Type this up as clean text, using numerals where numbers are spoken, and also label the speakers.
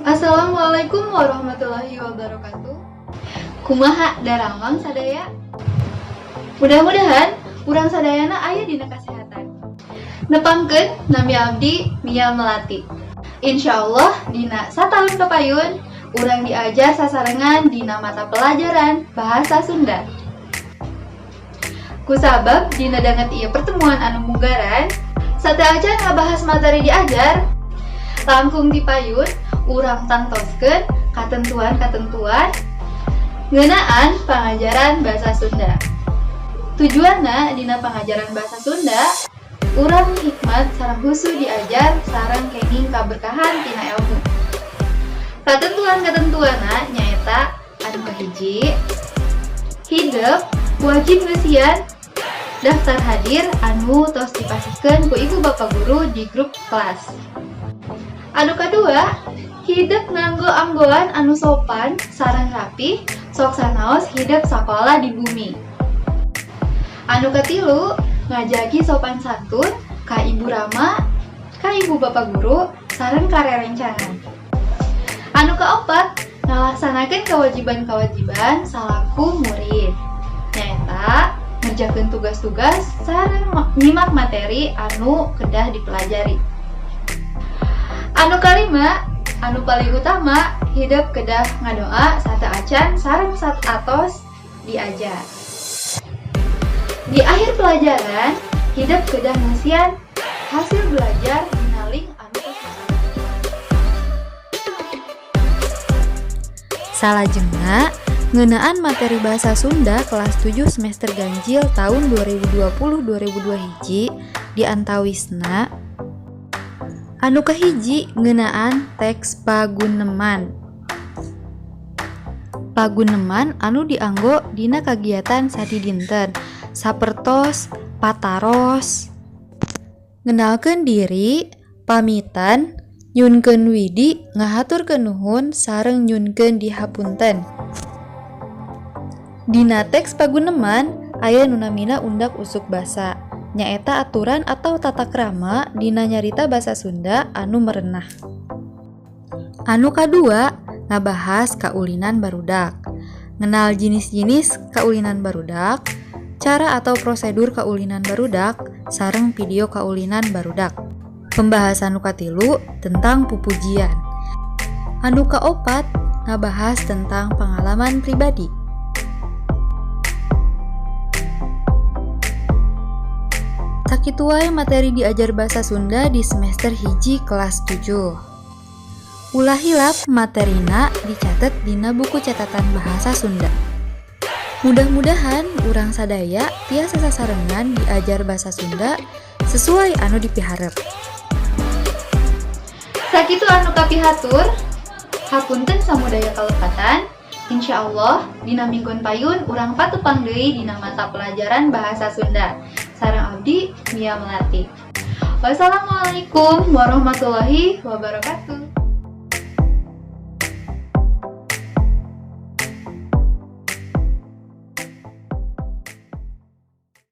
Speaker 1: Assalamualaikum warahmatullahi wabarakatuh. Kumaha daramang sadaya? Mudah-mudahan urang sadayana aya dina kasehatan. Nepangkeun, nami abdi Mia Melati. Insya Allah dina satahun kapayun urang diajar sasarengan dina mata pelajaran bahasa Sunda. Kusabab dina danget ieu pertemuan anu munggaran, sateuacan ngabahas materi diajar, langkung ti payun urang tangtoskeun katentuan-katentuan ngeunaan pangajaran bahasa Sunda. Tujuanna dina pangajaran bahasa Sunda, urang hikmat sareng husu diajar sareng kenging kaberkahan tina ilmu. Katentuan-katentuanna nyaeta anu kahiji, hidep wajib ngeusian daftar hadir anu tos dipasihkeun ku ibu bapak guru di grup kelas. Anu kadua, hidep nganggo anggoan anu sopan sareng rapih, sok sanaos hidep sakola di bumi. Anu katilu, ngajagi sopan santun ka ibu rama, ka ibu bapak guru, sareng ka rerencangan. Anu kaopat, ngalaksanakeun kewajiban-kewajiban salaku murid. Nyaeta ngerjakeun tugas-tugas sareng nyimak materi anu kedah dipelajari. Anu kalima, anu paling utama, hidep kedah ngadoa sateuacan sareng saatos diajar. Di akhir pelajaran, hidep kedah ngeusian hasil belajar dina link anu tos.
Speaker 2: Salajengna, ngeunaan materi bahasa Sunda kelas 7 semester ganjil tahun 2020-2021 di antawisna anu kahiji, ngeunaan teks paguneman. Paguneman anu dianggo dina kagiatan sadidinten sapertos pataros, ngenalkeun diri, pamitan, nyunkeun widi, ngahaturkeun nuhun, sareng nyunkeun dihapunten. Dina teks paguneman aya nu namina undak usuk basa, nyaeta aturan atau tata krama dina nyarita basa Sunda anu merenah. Anu kadua, ngabahas kaulinan barudak, ngenal jinis-jinis kaulinan barudak, cara atau prosedur kaulinan barudak, sareng video kaulinan barudak. Pembahasan nu katilu tentang pupujian. Anu kaopat ngabahas tentang pengalaman pribadi. Sakitu wae materi diajar bahasa Sunda di semester 1 kelas 7. Ulah hilap materina dicatet dina buku catatan bahasa Sunda. Mudah-mudahan urang sadaya tiasa sasarengan diajar bahasa Sunda sesuai anu dipiharep.
Speaker 1: Sakitu anu kapihatur, hapunten samudaya kalepatan. Insya Allah dina minggon payun urang patepang deui dina mata pelajaran bahasa Sunda. Sareng abdi Mia Melati. Wassalamualaikum warahmatullahi wabarakatuh.